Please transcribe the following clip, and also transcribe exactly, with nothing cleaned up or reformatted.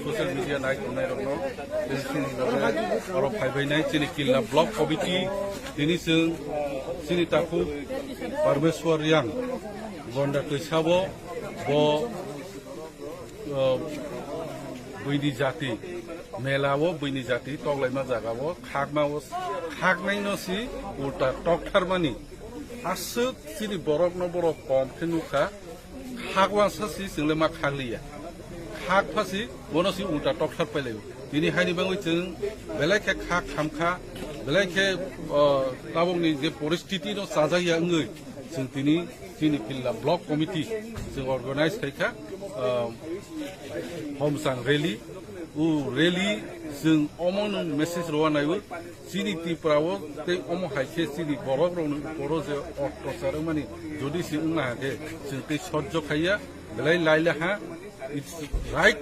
Social media nai tongnai rokno, tei chini loge oro phaibainai chini Killa Block Committee, tini chwng chini takhuk Parmeshwar Riang Gonda Twisabo bo, uh, buini jati, mela o buini jati toklaima jaga o khakma o, khaknaino si ulta toktharmani. Aswk chini borokno borok kom khe nukha, khak wansa si chwngle ma khakliya. Khak phasi bono si ulta tokthar pailaio. Tini haini bagwi chwng belai khe khak khamkha, belai khe, o, tabukni je poristiti no chajakya wngwi chwng tini chini Killa Block Committee chwng organize khaikha, o, Homsang rally. O rally chwng omo nwng message rwna naiwi. Chini Tripura o tei omo hai khe chini borok rokni uporo je ottachar wngmani jodi se wngna ha khe chwng tei sojjo khaiya, belai laila ha, it's right